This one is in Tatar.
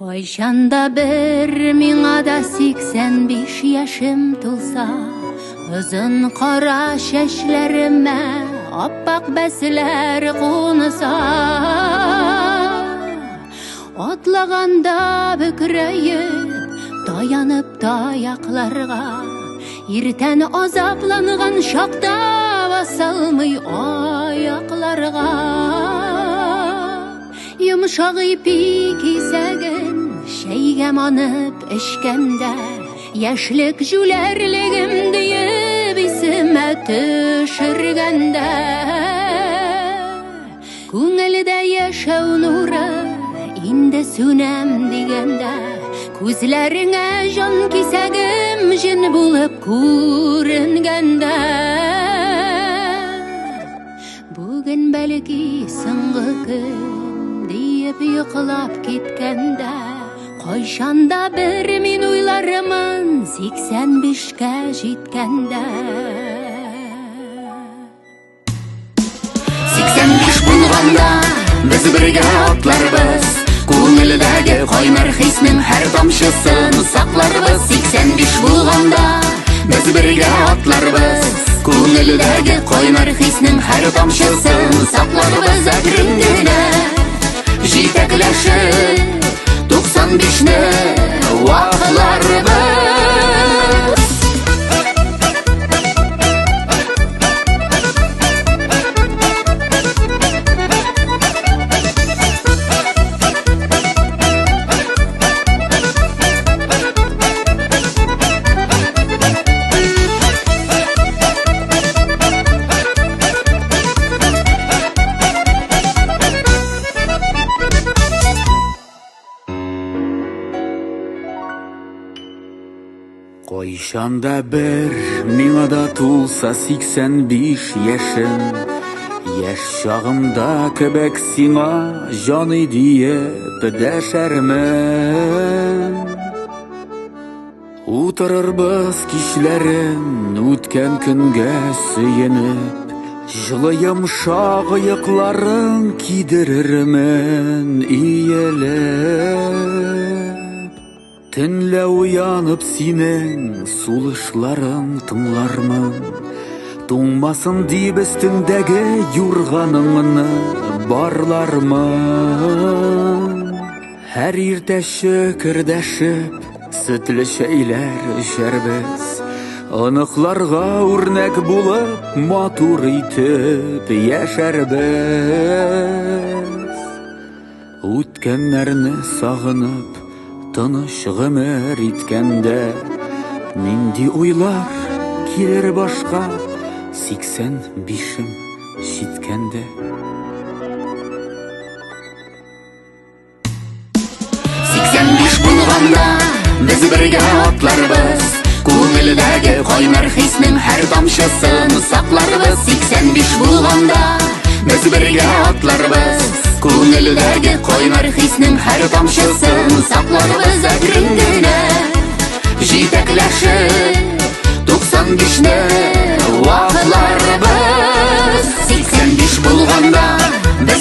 Кайчан да бер миңа да 85 яшем тулса, озын кара чәчләремә аппак бәсләр кунса, атлаганда бөкрәеп, таянып таякларга, иртән азапланган чакта басалмый аякларга. Йомшак ипи кисәген чәйгә манып эчкәндә, яшьлек җүләрлегем диеп исемә төшергәндә, күңелдә яшәү нуры инде сүнәм дигәндә, күзләреңә җан кисәгем җен булып күренгәндә. Бүген бәлки соңгы көн диеп йоклап киткәндә, кайчан да бер мин уйларымын 85-кә җиткәндә. 85 булганда без бергә атларбыз, күңелдәге кайнар хиснең һәр тамчысын сакларбыз. 85 булганда без бергә атларбыз, күңелдәге кайнар хиснең һәр тамчысын сакларбыз. Әкрен генә җитәкләшеп 95-не вакларбыз. Кайчан да бер миңа да тулса 85 яшем, яшь чагымда кебек сиңа җаный диеп дәшәрмен. Утырырбыз кичләрен үткән көнгә сөенеп, җылы йомшак оекларың кидерермен иелеп. Төнлә уянып синең сулышларың тыңлармын, туңмасын дип өстеңдәге юрганыңны барлармын. Һәр иртә чөкердәшеп сөтле чәйләр эчәрбез, оныкларга үрнәк булып матур итеп яшәрбез. Үткәннәрне сагынып, тыныч гомер иткәндә, нинди уйлар килер башка 85-ем җиткәндә. 85 булганда без бергә атларбыз, күңелдәге кайнар хиснең һәр тамчысын сакларбыз. 85 булганда без бергә атларбыз, күңелдәге кайнар хиснең һәр тамчысын сакларбыз. Әкрен генә җитәкләшеп 95-не вакларбыз. 85 булганда без